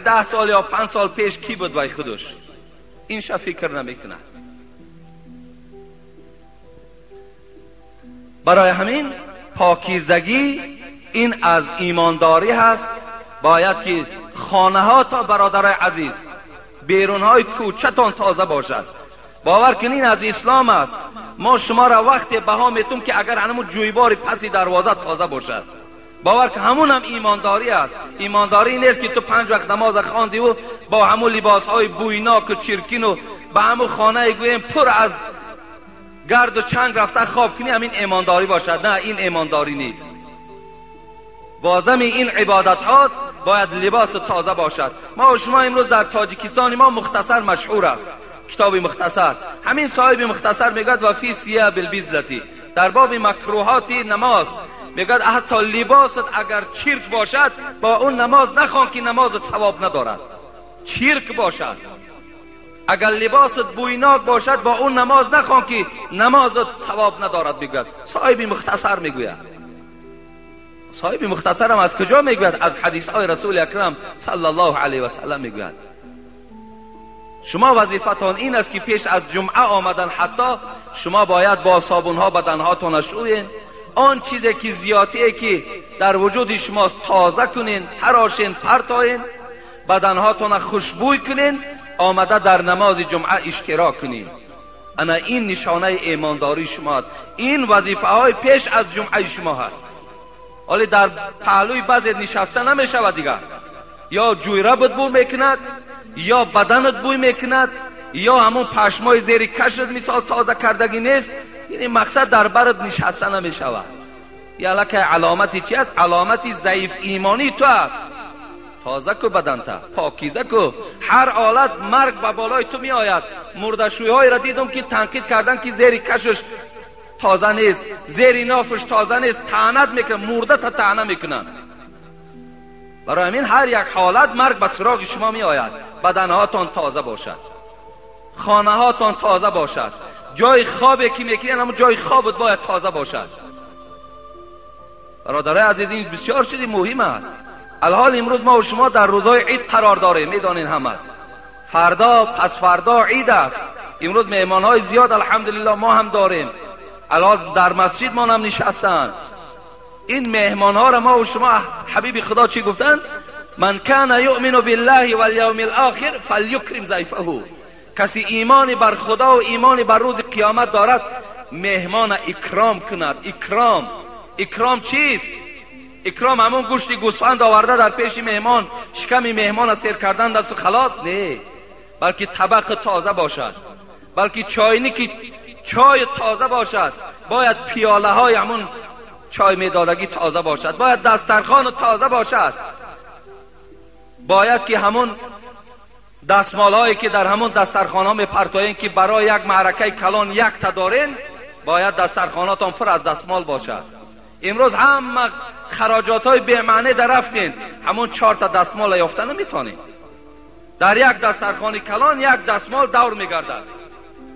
S1: 10 سال یا 5 سال پیش کی بود وای خودش، این شا فکر نمیکند. برای همین پاکیزگی این از ایمانداری هست. باید که خانه ها تا برادرای عزیز، بیرون های کوچه‌تان تازه باشد. باور کنین از اسلام است. ما شما را وقت بها میتون که اگر همون جویبار پسی دروازه تازه باشد، باور که همون هم ایمانداری است. ایمانداری نیست که تو 5 وقت نماز خواندی و با همون لباس های بویناک و چرکین و به همون خانه گویم پر از گرد و چنگ رفته خواب کنی، همین ایمانداری باشد. نه، این ایمانداری نیست. بازم این عبادت ها باید لباس تازه باشد. ما و شما امروز در تاجیکستان ما مختصر مشهور است، کتاب مختصر. همین صاحب مختصر میگوید و فی ثیاب البذلتی، در باب مکروهات نماز میگوید حتی لباست اگر چرک باشد با اون نماز نخوان که نمازت ثواب ندارد. چرک باشد، اگر لباست بویناک باشد با اون نماز نخوان که نمازت ثواب ندارد. میگوید صاحب مختصر میگوید. صاحب مختصر هم از کجا میگوید؟ از حدیث های رسول اکرم صلی الله علیه و سلم میگوید. شما وظیفتان این است که پیش از جمعه آمدن حتی شما باید با صابون ها بدنهاتون شوین، آن چیزی که زیادیه که در وجود شماست تازه کنین، تراشین، پرتاین، بدنهاتون خوشبوی کنین، آمده در نماز جمعه اشتراک کنین. انا این نشانه ایمانداری شماست. این وظیفه های پیش از جمعه شما هست. ولی در پهلوی بعضی نشسته نمیشود دیگر، یا جویره بد بو میکند، یا بدنت بوی میکند، یا همون پشمای زیر کشت مثال تازه کردگی نیست. یعنی مقصد در برت نشسته نمیشود. یا لکه علامتی چی است؟ علامتی ضعیف ایمانی تو است. تازه کو بدن تا، پاکیزه کو. هر حالت مرگ به بالای تو می آید. مردشویهای را دیدم که تنقید کردن که زیر کشش تازه نیست، زیر نافش تازه نیست، طعنت میکنه، مرده تا طعنه میکنن. برای همین هر یک حالت مرگ به سراغ شما می آید. بدنهاتان تازه باشد، خانه هاتان تازه باشد، جای خوابی که میکنین همون جای خوابت باید تازه باشد. برادرای عزیز این بسیار چیزی مهم است. الحال امروز ما و شما در روزهای عید قرار داریم، میدانین همه. فردا پس فردا عید است. امروز مهمان های زیاد الحمدلله ما هم داریم، الان در مسجد ما هم نشستن. این مهمان ها را ما و شما حبیب خدا چی گفتن؟ من کان یؤمن بالله والیوم الاخر فلیکرم ضیفه. کسی ایمانی بر خدا و ایمانی بر روز قیامت دارد مهمان اکرام کند. اکرام، اکرام چیست؟ اکرام همون گوشت گوسفند آورده در پیش مهمان، شکم مهمان سیر کردن دست و خلاص؟ نه، بلکه طبق تازه باشد، بلکه چاینی چای تازه باشد، باید پیاله های همون چای میدادگی تازه باشد، باید دسترخوان تازه باشد، باید که همون دستمال هایی که در همون دسترخوان ها میپرتایین که برای یک معرکه کلان یک تا دارین، باید دسترخواناتان پر از دستمال باشد. امروز همه خراجات های بی معنی در رفتین، همون 4 تا دستمال یافته نمیتونین. در یک دسترخوان کلان یک دستمال دور میگردد،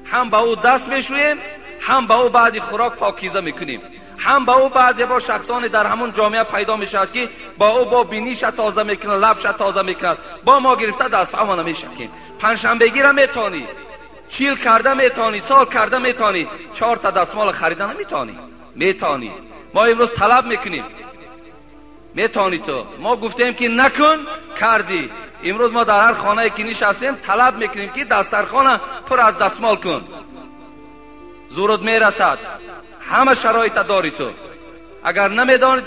S1: هم با او دست میشوییم، هم با او بعد خوراک پاکیزه میکنیم، هم با او بعضی با شخصان در همون جامعه پیدا میشود که با او با بینیش تازه میکنه، لبش تازه میکند، با ما گرفته دست همانه میشکیم. پنجشنبگی را میتونی، چیل کرده میتونی، سال کرده میتونی، 4 تا دستمال خریده نمیتونی. میتونی. ما امروز طلب میکنیم، میتونی تو. ما گفتیم که نکن، کردی. امروز ما در هر خانه که نشستیم طلب میکنیم که دسترخوانه پر از دستمال کن. زورت میرسد، همه شرایط داری تو. اگر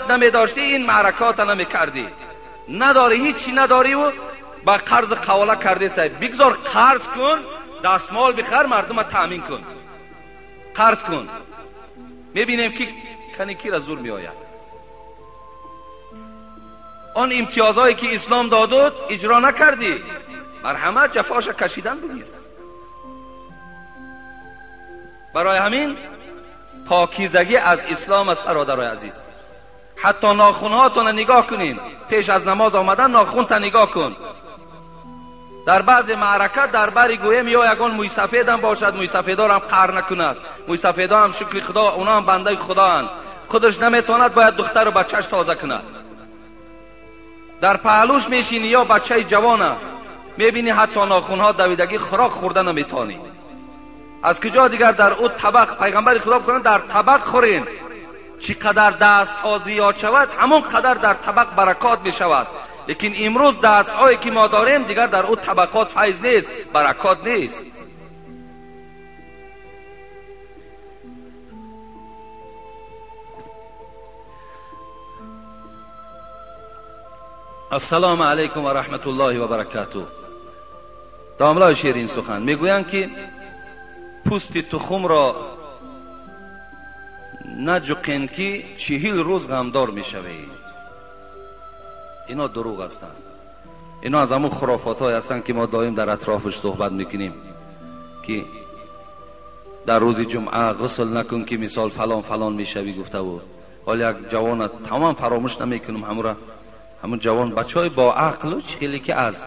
S1: نمیداشتی این معرکات نمیکردی. نداری، هیچی نداری و با قرض قواله کرده سای. بگذار قرض کن، دستمال بخر، مردم تامین کن. قرض کن. میبینیم که کنی کی را زور میآید. آن امتیازهایی که اسلام دادود اجرا نکردی، مرحمت جفاش کشیدن بگیر. برای همین پاکیزگی از اسلام است برادرای عزیز. حتی ناخونهاتون نگاه کنین، پیش از نماز آمدن ناخون تا نگاه کن. در بعض معرکه در بری گویم یا یگان موی سفید هم باشد، موی سفیدار هم قهر نکند. موی سفیدا هم شکر خدا، اونا هم بنده خدا هن. خودش نمیتواند، باید دختر و بچهش تازه کند. در پهلوش میشینی یا بچه جوانه، میبینی حتی ناخونها دویدگی، خوراک خورده نمیتونی. از کجا دیگر در او طبق پیغمبر خدا بکنن در طبق خورین. چقدر دست ها زیاد شود همون قدر در طبق برکات می شود. لیکن امروز دست هایی که ما داریم دیگر در او طبقات فیض نیست، برکات نیست. السلام علیکم و رحمت الله و برکاته. داملای شیرین سخن میگویند که پوست تخم را نجقین که 40 روز غمدار میشوید. اینا دروغ هستند. اینا از همون خرافات های هستند که ما دائم در اطرافش صحبت میکنیم که در روز جمعه غسل نکن که مثال فلان فلان میشوی گفته بود. حالا یک جوان تمام فراموش نمیکنم، همون جوان بچه های با عقل و خیلی که از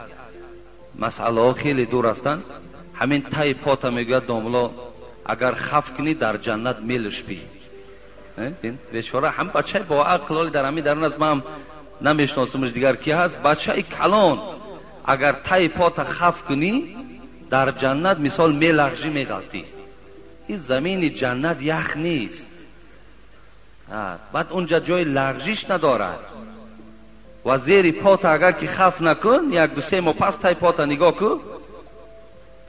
S1: مسئله ها خیلی دور هستند، همین تای پاتا میگوید داملا اگر خف کنی در جنت میلشپی. این بیچاره هم بچه با عقل در همین درون از من هم نمیشناسمش دیگر کی هست، بچه کلان اگر تای پاتا خف کنی در جنت مثال میلغژی میغلطی. این زمین جنت یخ نیست، بعد اونجا جای لغزش ندارد و زیر پاتا اگر که خف نکن 1 2 3 ماه پس تای پاتا نگاه کن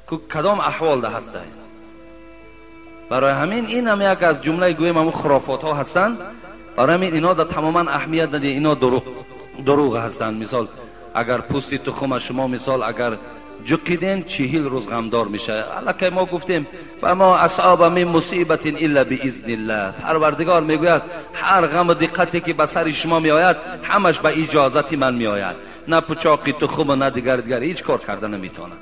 S1: که کدام احوال ده هسته. برای همین این هم یک از جمله گویم همون خرافات ها هستند. برای همین اینا در تماما اهمیت ندید، اینا دروغ هستند. مثال اگر پوست تخم شما مثال اگر جقیدین 40 روز غمدار میشه. الکی ما گفتیم و ما اصاب من مصیبت الا باذن الله. پروردگار میگوید هر غم و دقتی که به سر شما میآید همش به اجازت من میآید، نه پچاقی تخم و نه دیگر هیچ کار کرده نمیتونه.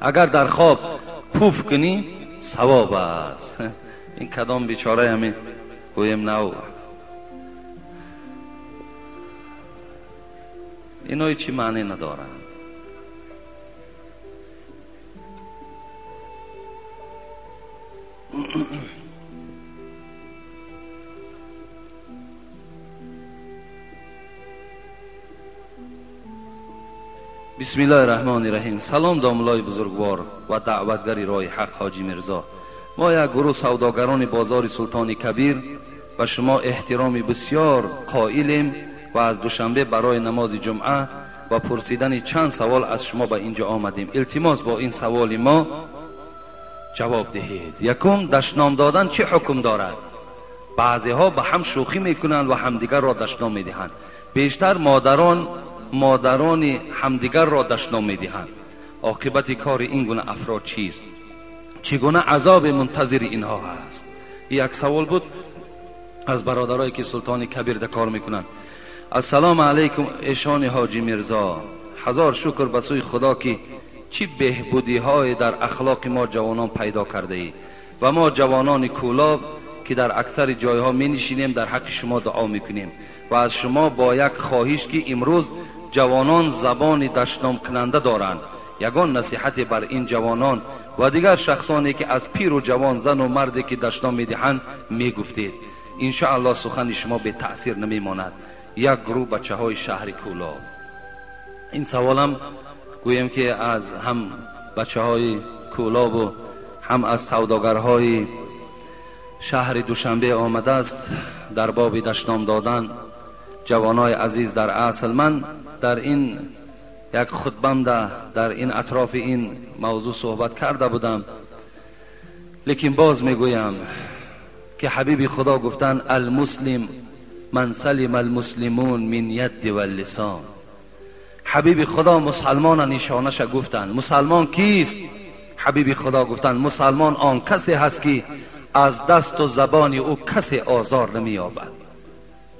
S1: اگر در خواب پوف کنی ثواب است. Ин кадом бечора ҳамин гӯем нав. Ино ҳеҷ маъне надоранд. بسم الله الرحمن الرحیم. سلام داملای بزرگوار و دعوتگر راه حق حاجی میرزا. ما یک گروه سوداگران بازار سلطان کبیر و شما احترامی بسیار قائلیم و از دوشنبه برای نماز جمعه و پرسیدن چند سوال از شما به اینجا آمدیم. التماس با این سوال ما جواب دهید. یکم، دشنام دادن چه حکم دارد؟ بعضی ها به هم شوخی میکنند و همدیگر را دشنام میدهند. بیشتر مادران همدیگر را دشنام میدهند. عاقبت کار این گونه افراد چیست؟ چگونه عذاب منتظر اینها هست؟ یک سوال بود از برادرایی که سلطان کبیر ده کار میکنند. السلام علیکم ایشان حاجی میرزا. هزار شکر به سوی خدا که چی بهبودی های در اخلاق ما جوانان پیدا کرده ای و ما جوانان کولاب که در اکثر جایها می نشینیم در حق شما دعا میکنیم و از شما با یک خواهش که امروز جوانان زبان دشنام کننده دارند، یگان نصیحت بر این جوانان و دیگر شخصانی که از پیر و جوان، زن و مردی که دشنام میدهند میگفتید. انشاءالله سخن شما به تأثیر نمیماند. یک گروه بچه های شهر کولاب. این سوالم گویم که از هم بچه های کولاب و هم از سوداگرهای شهر دوشنبه آمده است در باب دشنام دادن. جوانای عزیز، در اصل من در این یک خطبم در این اطراف این موضوع صحبت کرده بودم، لیکن باز میگویم که حبیب خدا گفتن المسلم من سلم المسلمون من ید و اللسان. حبیب خدا مسلمان نشانش گفتن. مسلمان کیست؟ حبیب خدا گفتن مسلمان آن کسی هست که از دست و زبان او کسی آزار نمییابد.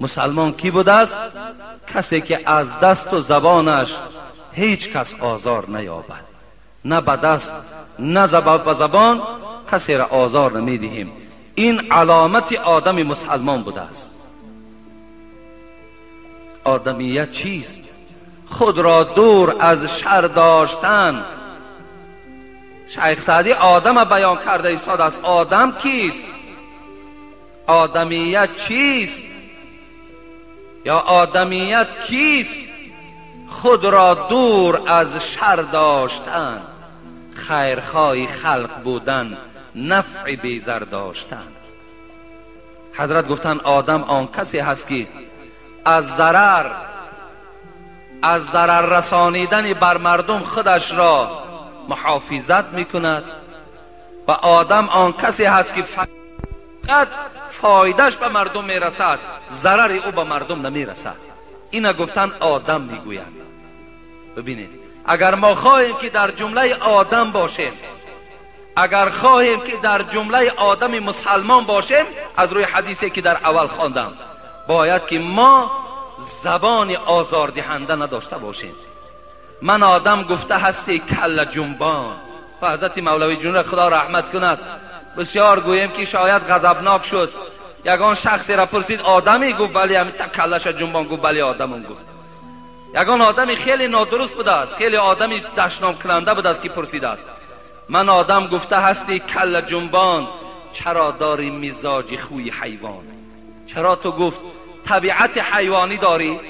S1: مسلمان کی بوده است؟ کسی که از دست و زبانش هیچ کس آزار نیابد. نه به دست نه به زبان کسی را آزار نمیدهیم. این علامت آدم مسلمان بوده است. آدمیت چیست؟ خود را دور از شر داشتن. شیخ سعدی آدم بیان کرده ایستاد است. آدم کیست؟ آدمیت چیست؟ یا آدمیت کیست؟ خود را دور از شر داشتن، خیرخواه خلق بودن، نفع بیزر داشتن. حضرت گفتن آدم آن کسی هست که از ضرر رسانیدن بر مردم خودش را محافظت میکند و آدم آن کسی هست که فقط فایدهش به مردم میرسد، ضرر او به مردم نمیرسد. اینا گفتن آدم میگویند. ببینید، اگر ما خواهیم که در جمله آدم باشیم، اگر خواهیم که در جمله آدم مسلمان باشیم، از روی حدیثی که در اول خواندم، باید که ما زبان آزاردهنده نداشته باشیم. من آدم گفته هستی کل جنبان. و حضرت مولوی جون را خدا رحمت کند، بسیار گوییم که شاید غضبناک شد. یگان شخصی را پرسید آدمی؟ گفت بله. همین تا کلش جنبان گفت بله آدمم. گفت یگان آدمی خیلی نادرست بوده است، خیلی آدمی دشنام کننده بوده است که پرسیده است من آدم گفته هستی کل جنبان، چرا داری مزاج خوی حیوان؟ چرا تو گفت طبیعت حیوانی داری؟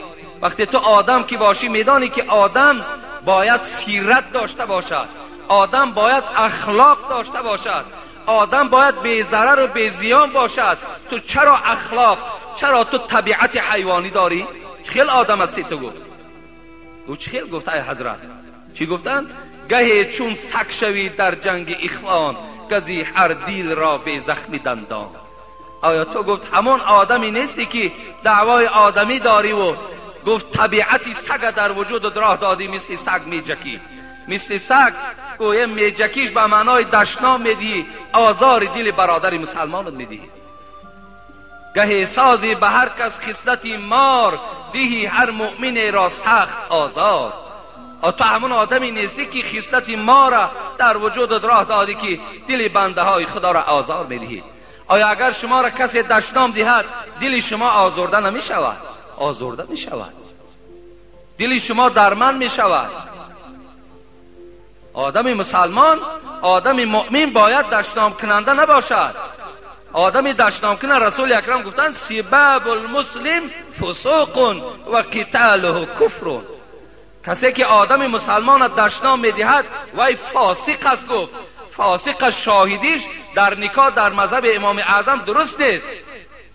S1: وقتی تو آدم که باشی میدانی که آدم باید سیرت داشته باشد، آدم باید اخلاق داشته باشد، آدم باید بی ضرر و بی زیان باشد. تو چرا اخلاق، چرا تو طبیعت حیوانی داری؟ خیلی آدم هستی تو. گفت او چه گفت ای حضرت؟ چی گفتن؟ گهی چون سگ شوی در جنگ اخوان، گزی هر دیل را به زخم دندان. آیا تو گفت همون آدمی نیستی که دعوای آدمی داری و گفت طبیعتی سگ در وجود راه دادی، مثل سگ میجکی، مثل سگ گویه میجکیش به معنای دشنام میدهی، آزار دل برادر مسلمانت میدهی. گهی سازی به هر کس خصلتی مار، دهی هر مؤمن را سخت آزار. تو همون آدمی نیستی که خصلت ما را در وجودت راه دادی که دل بنده های خدا را آزار میدهی. آیا اگر شما را کسی دشنام دهد دل شما آزرده نمی شود؟ آزرده می شود. دل شما درمند می شود. آدم مسلمان، آدم مؤمن باید دشنام کننده نباشد. آدم دشنام کننده، رسول اکرم گفتند سباب المسلم فسوق و قتاله کفر. کسی که آدم مسلمان دشنام میدهد وی فاسق است. گفت فاسق شاهدیش در نکاح در مذهب امام اعظم درست نیست.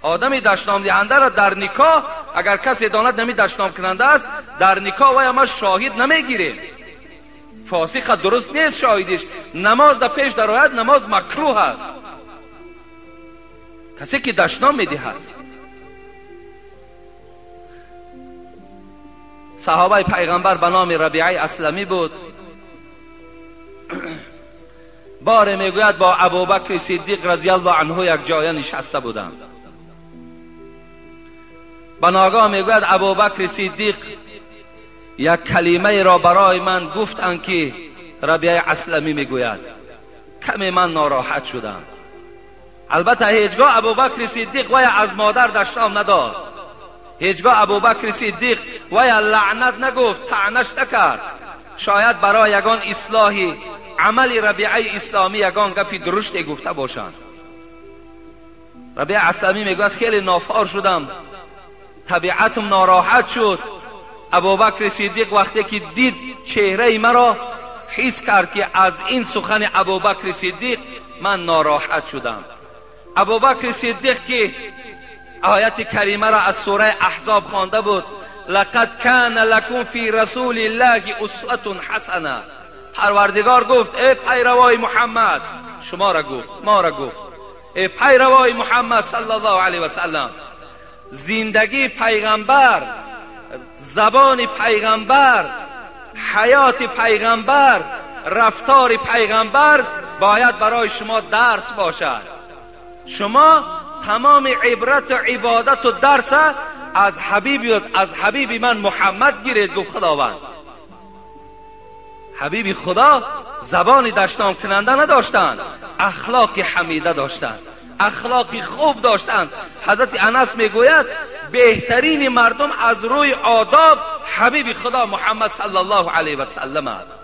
S1: آدم دشنام دهنده را در نکاح اگر کسی داند نمی دشنام کننده است، در نکاح وی ما شاهد نمیگیریم. فاسق درست نیست شاهدیش. نماز در پیش درآید نماز مکروه است. کسی که دشنام میدهد. صحابه پیغمبر به نام ربیعه اسلمی بود. باره میگوید با ابوبکر صدیق رضی الله عنه یک جای نشسته بودم. بناگاه میگوید ابوبکر صدیق یک کلمه را برای من گفتند که ربیعه اسلمی میگوید کمی من ناراحت شدم. البته هیچگاه ابوبکر صدیق وی از مادر دشنام نداد. هیچگاه ابوبکر صدیق وی لعنت نگفت، طعنش نکرد. شاید برای یگان اصلاحی عمل ربیعه اسلامی یگان گپی درشتی گفته باشند. ربیعه اسلمی میگوید خیلی نافار شدم، طبیعتم ناراحت شد. ابوبکر صدیق وقتی که دید چهره مرا حس کرد که از این سخن ابوبکر صدیق من ناراحت شدم. ابوبکر صدیق که آیت کریمه را از سوره احزاب خوانده بود، لقد کان لکم فی رسول الله اسوة حسنه. پروردگار گفت ای پیروای محمد، شما را گفت، ما را گفت، ای پیروای محمد صلی الله علیه و سلم، زندگی پیغمبر، زبان پیغمبر، حیات پیغمبر، رفتار پیغمبر باید برای شما درس باشد. شما تمام عبرت و عبادت و درس از حبیبی، از حبیب من محمد گیرید. گفت خداوند. حبیب خدا زبان دشنام کننده نداشتند، اخلاق حمیده داشتند، اخلاق خوب داشتند. حضرت انس میگوید بهترین مردم از روی آداب حبیب خدا محمد صلی الله علیه و سلم است.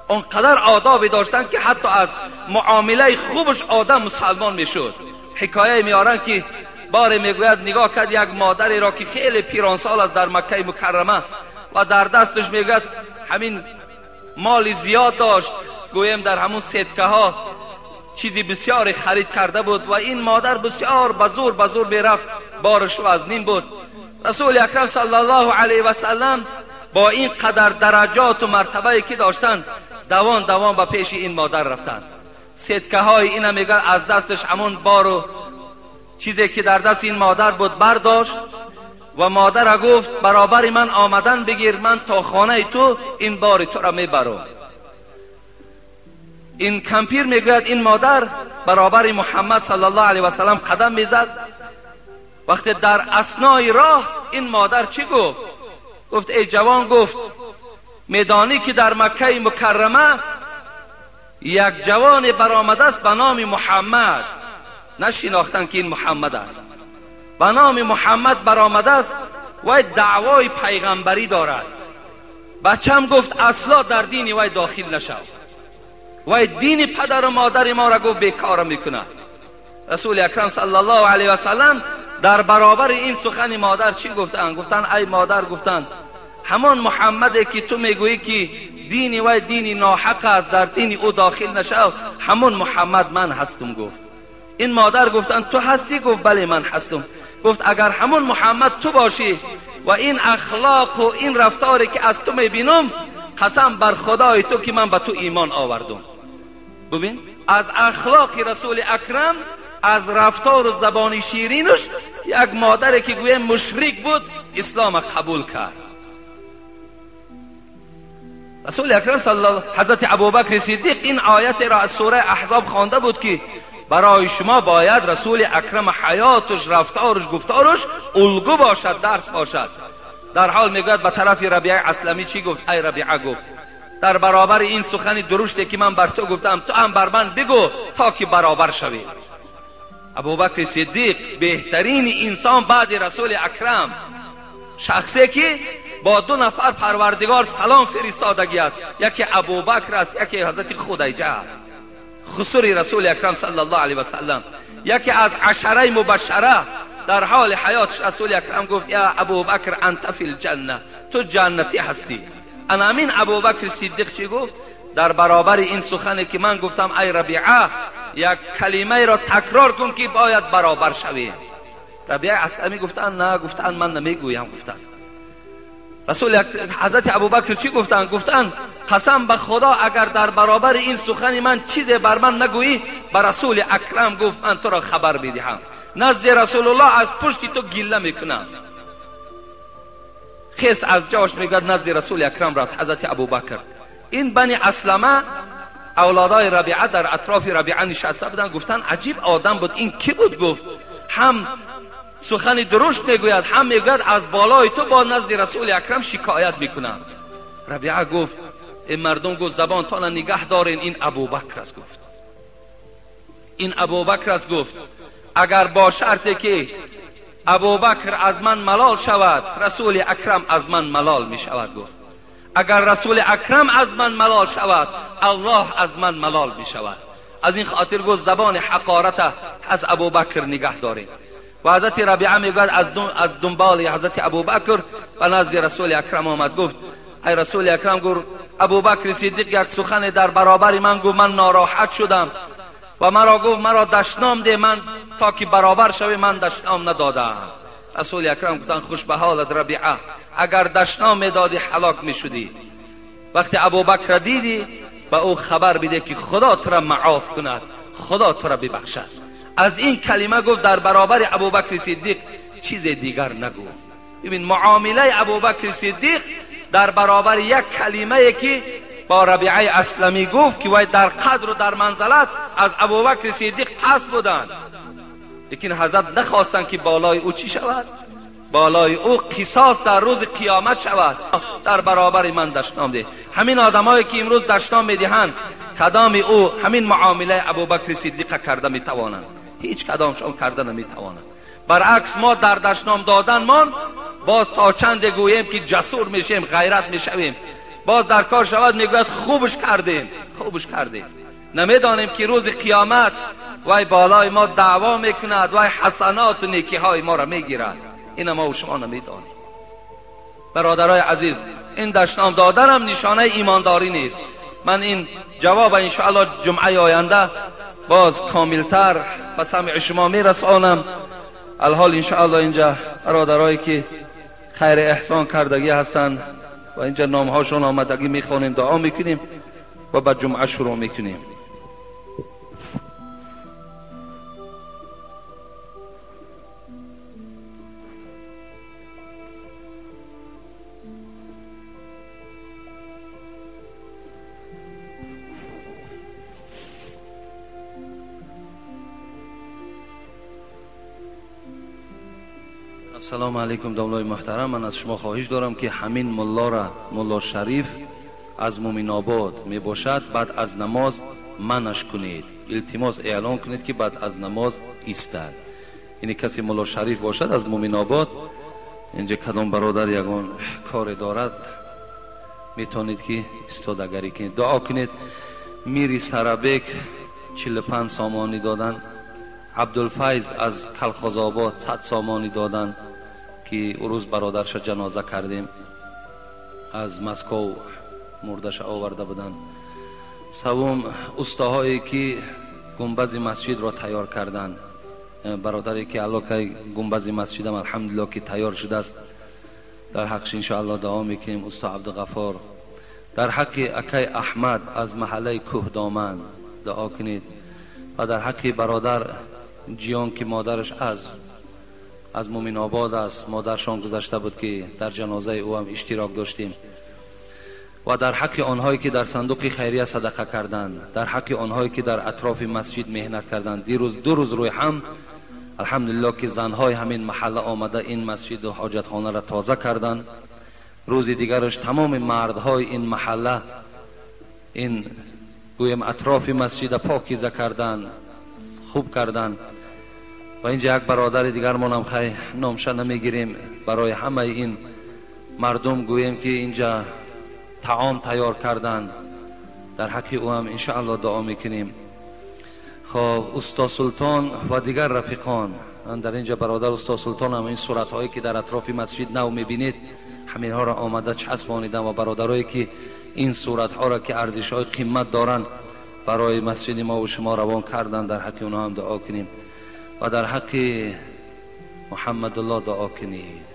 S1: اونقدر آدابی داشتند که حتی از معامله خوبش آدم مسلمان میشد. حکایه میارن که باره میگوید نگاه کرد یک مادری را که خیلی پیرانسال است در مکه مکرمه و در دستش میگوید همین مال زیاد داشت، گویم در همون سدکه ها چیزی بسیار خرید کرده بود و این مادر بسیار بزور میرفت، بارش وزنین بود. رسول اکرم صلی الله علیه و سلم با این قدر درجات و مرتبه که داشتند دوان دوان به پیش این مادر رفتند. سدکه های اینم میگه از دستش همون بار و چیزی که در دست این مادر بود برداشت و مادر گفت برابر من آمدن بگیر، من تا خانه تو این بار تو را میبرم. این کمپیر میگوید این مادر برابر محمد صلی الله علیه و سلم قدم میزد. وقتی در اثنای راه این مادر چی گفت؟ گفت ای جوان، گفت میدانی که در مکه مکرمه یک جوان برآمده است به نام محمد. نشناختن که این محمد است. به نام محمد برآمده است وی دعوای پیغمبری دارد. بچم گفت اصلا در دین وی داخل نشو، وی دین پدر و مادر ما را گفت بیکار میکنه. رسول اکرم صلی الله علیه و سلم در برابر این سخن مادر چی گفتن؟ گفتن ای مادر، گفتن همان محمد که تو میگویی که دین وی دین ناحق است، در دین او داخل نشو، همون محمد من هستم. گفت این مادر گفتن تو هستی؟ گفت بله من هستم. گفت اگر همون محمد تو باشی و این اخلاق و این رفتاری که از تو میبینم، قسم بر خدای تو که من به تو ایمان آوردم. ببین از اخلاق رسول اکرم، از رفتار و زبان شیرینش، یک مادری که گویه مشرک بود اسلام قبول کرد. رسول اکرم صلی الله، حضرت ابوبکر صدیق این آیت را از سوره احزاب خوانده بود که برای شما باید رسول اکرم حیاتش، رفتارش، گفتارش الگو باشد، درس باشد. در حال میگوید به طرف ربیعه اسلمی چی گفت؟ ای ربیعه، گفت در برابر این سخن درشتی که من بر تو گفتم، تو هم بر من بگو تا که برابر شوی. Абубакр Сиддиқ беҳтарин инсон баъди Расули Акрам, шахсе ки бо ду нафар Парвардигор салом фиристодагӣ аст, яке Абубакр аст, яке ҳазрати Худайҷа аст, хусури Расули Акрам саллаллоҳу алайҳи васаллам, яке аз ашараи мубашшара. Дар ҳоли ҳаётш Расули Акрам гуфт: я Абубакр анта фил ҷанна, ту ҷаннатӣ ҳастӣ. Ана ҳамин Абубакр Сиддиқ чӣ гуфт? Дар баробари ин сухане ки ман гуфтам, ай Рабиа, як калимаеро такрор кун ки бояд баробар шавем. Рабиа Аслами гуфтанд: на, гуфтанд ман намегӯям. Гуфтанд Расул ҳазрати Абубакр чӣ гуфтанд? Гуфтанд: қасам ба Худо, агар дар баробари ин сухани ман чизе бар ман нагӯӣ, ба Расули Акрам гуфт ман туро хабар медиҳам, назди Расулуллоҳ аз пушти ту гилла мекунам. Хес аз ҷош мегӯяд назди Расули Акрам рафт ҳазрати Абубакр. Ин Бани Аслама авлодои Рабиа дар атрофи Рабиа нишаста буданд. Гуфтанд: аҷиб одам буд, ин кӣ буд? Гуфт: ҳам сухани дурушт мегӯяд, ҳам мегӯяд аз болои ту бо назди Расули Акрам шикоят мекунам. Рабиа гуфт: ин мардум, гуфт, забонтонро нигаҳ дорен, ин Абубакр аст. Гуфт: ин Абубакр аст. Гуфт: агар бо шарте ки Абубакр аз ман малол шавад, Расули Акрам аз ман малол мешавад. Гуфт: агар Расули Акрам аз ман малол шавад, Аллоҳ аз ман малол мешавад. Аз ин хотир гуфт забони ҳақората аз Абубакр нигаҳ дорем. Ва ҳазрати Рабиа мегӯяд аз дунболи ҳазрати Абубакр ба назди Расули Акрам омад. Гуфт: ай Расули Акрам, гуфт Абубакри Сиддиқ як сухане дар баробари ман гуфт, ман нороҳат шудам ва маро гуфт маро дашном де, ман то ки баробар шавӣ ман дашном надодам. Расули Акрам гуфтанд: хуш ба ҳолат Рабиа, агар дашном медодӣ ҳалок мешудӣ. Вақте Абубакрро дидӣ ба ӯ хабар биде ки Худо туро маъоф кунад, Худо туро бибахшад. Аз ин калима гуфт дар баробари Абубакри Сиддиқ чизе дигар нагӯ. Бибин муомилаи Абубакри Сиддиқ дар баробари як калимае ки бо Рабиаи Аслами гуфт ки вай дар қадру дар манзалат аз Абубакри Сиддиқ паст буданд, лекин ҳазрат нахостанд ки болои ӯ чӣ шавад? Болои ӯ қисос дар рӯзи қиёмат шавад. Дар баробари ман дашном деҳ. Ҳамин одамое ки имрӯз дашном медиҳанд, кадоми ӯ ҳамин муомилаи Абубакри Сиддиқа карда метавонанд? Ҳеҷ кадомшон карда наметавонанд. Баръакс мо дар дашном доданмон боз то чанде гӯем ки ҷасур мешем, ғайрат мешавем, боз дар кор шавад мегӯяд хубш кардем, хубш кардем. Намедонем ки рӯзи қиёмат вай болои мо даъво мекунад, вай ҳасаноту некиҳои моро мегирад. Ина мо шумо намедонем. Бародарои азиз, ин дашном доданам нишонаи имондорӣ нест. Ман ин ҷавоб иншоаллоҳ ҷумъаи оянда боз комилтар ба самъи шумо мерасонам. Алҳол иншоаллоҳ инҷа бародарое ки хайр эҳсон кардагӣ ҳастанд ва инҷа номҳошон омадагӣ мехонем, дуо мекунем ва ба ҷумъа шурӯъ мекунем. Ассалому алайкум домлои муҳтарам, ман аз шумо хоҳиш дорам ки ҳамин муллора, мулло Шариф аз Муминобод мебошад, баъд аз намоз манаш кунед. Илтимос эълон кунед ки баъд аз намоз истад. Яъне касе мулло Шариф бошад аз Муминобод, инҷа кадом бародар ягон коре дорад, метавонед ки истодагарӣ кунед. Дуо кунед. Мири Сарабек 45 сомонӣ доданд. Абдулфайз аз Калхозобод 100 сомонӣ доданд ки ӯ рӯз бародарша ҷаноза кардем, аз Москов мурдаша оварда буданд. Савум, устоҳое ки гумбази масҷидро тайёр карданд, бародаре ки аллокай гумбази масҷидам алҳамдулиллоҳ ки тайёр шудааст, дар ҳаққш иншоаллоҳ дуо мекунем. Усто Абдуғаффор, дар ҳаққи акай Аҳмад аз маҳаллаи Кӯҳдоман дуо кунед ва дар ҳаққи бародар Ҷиён ки модараш аз Муминобод аст, модаршон гузашта буд ки дар ҷанозаи ӯ ҳам иштирок доштем, ва дар ҳаққи онҳое ки дар сандуқи хайрия садақа карданд, дар ҳаққи онҳое ки дар атрофи масҷид меҳнат карданд. Дирӯз ду рӯз рӯи ҳам алҳамдулиллоҳ ки занҳои ҳамин маҳалла омада ин масҷиду ҳоҷатхонаро тоза карданд. Рӯзи дигараш тамоми мардҳои ин маҳалла ин гӯем атрофи масҷида покиза карданд, хуб карданд. و اینجا یک برادر دیگر مانم خی نامش نمیگیریم، برای همه این مردم گوییم که اینجا طعام تیار کردن، در حق او هم انشاءالله دعا میکنیم. خب استاد سلطان و دیگر رفیقان، من در اینجا برادر استاد سلطان هم این صورت هایی که در اطراف مسجد نو میبینید همینها را آمده چسبانیدن و برادرایی که این صورت ها را که ارزش های قیمت دارند برای مسجد ما و شما روان کردن، در حق اونها هم دعا کنیم و در حق محمد الله دعا کنید.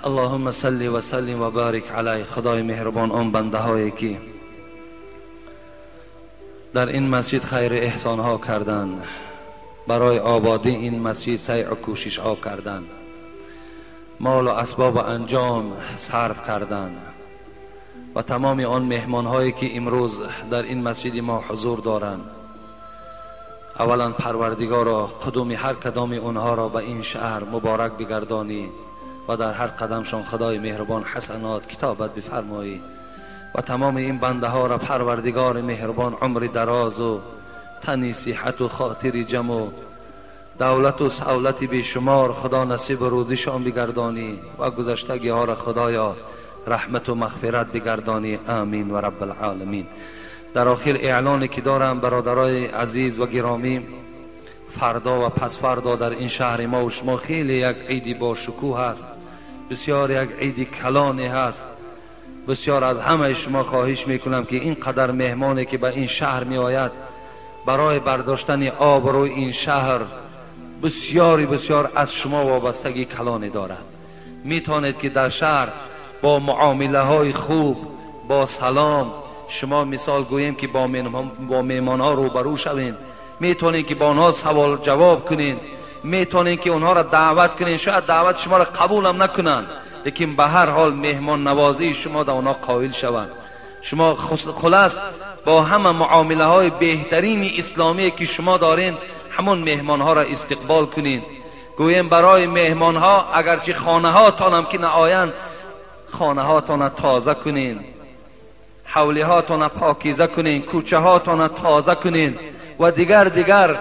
S1: اللهم صل و سلم و بارک علی. خدای مهربان آن بنده هایی که در این مسجد خیر احسان ها کردند، برای آبادی این مسجد سعی و کوشش ها کردند، مال و اسباب و انجام صرف کردند و تمام آن مهمان هایی که امروز در این مسجد ما حضور دارند، اولا پروردگارا قدوم هر کدام اونها را به این شهر مبارک بگردانی و در هر قدمشان خدای مهربان حسنات کتابت بفرمایی و تمام این بنده ها را پروردگار مهربان عمر دراز و تنی صحت و خاطر جمع و دولت و سولت بیشمار خدا نصیب روزیشان بگردانی و گذشتگی ها را خدایا رحمت و مغفرت بگردانی. آمین و رب العالمین. در آخر اعلانی که دارم برادرای عزیز و گرامی، فردا و پس فردا در این شهر ما و شما خیلی یک عیدی با شکوه هست، بسیار یک عیدی کلانی هست. بسیار از همه شما خواهش میکنم که این قدر مهمانی که به این شهر می آید برای برداشتن آبروی این شهر بسیاری بسیار از شما وابستگی کلانی دارد. میتونید که در شهر با معامله های خوب، با سلام، شما مثال گوییم که با مهمان ها روبرو شوین، میتونید که با آنها سوال جواب کنین، میتونید که اونها را دعوت کنین، شاید دعوت شما را قبول هم نکنن، لیکن به هر حال مهمان نوازی شما در آنها قائل شوند. شما خلاص با همه معامله های بهترین اسلامی که شما دارین همون مهمان ها را استقبال کنین. گوییم برای مهمان ها اگرچه خانه ها تانم که نآیند، خانه ها تان تازه کنین، حولی ها تان پاکیزه کنین، کوچه ها تان تازه کنین و دیگر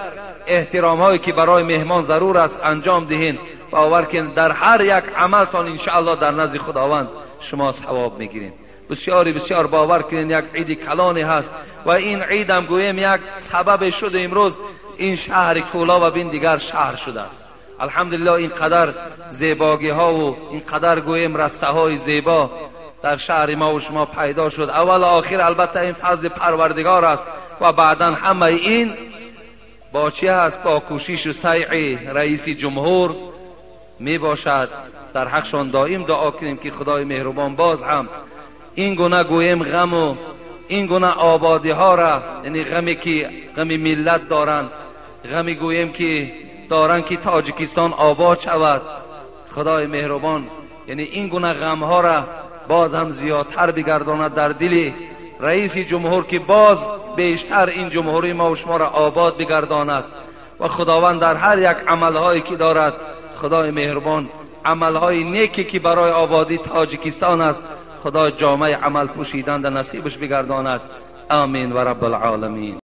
S1: احترام هایی که برای مهمان ضرور است انجام دهین. باور کن در هر یک عملتان انشاءالله در نزد خداوند شما ثواب میگیرین. بسیاری بسیار باور کنین یک عید کلانی هست و این عید هم گوییم یک سبب شده امروز این شهر کولا و بین دیگر شهر شده است. الحمدلله این قدر زیباگی ها و این قدر گوییم رسته های زیبا در شهر ما و شما پیدا شد. اول و آخر البته این فضل پروردگار است و بعدا همه این با چی هست؟ با کوشش و سعی رئیس جمهور می باشد. در حقشان دائم دعا کنیم که خدای مهربان باز هم این گونه گوییم غم و این گونه آبادی ها را، یعنی غمی که غم ملت دارند، غمی گوییم که دارند که تاجیکستان آباد شود، خدای مهربان یعنی این گونه غم ها را باز هم زیادتر بگرداند در دل رئیس جمهور که باز بیشتر این جمهوری ما و شما را آباد بگرداند و خداوند در هر یک عملهایی که دارد خدای مهربان عملهای نیکی که برای آبادی تاجیکستان است خدا جامعه عمل پوشیدن در نصیبش بگرداند. آمین و رب العالمین.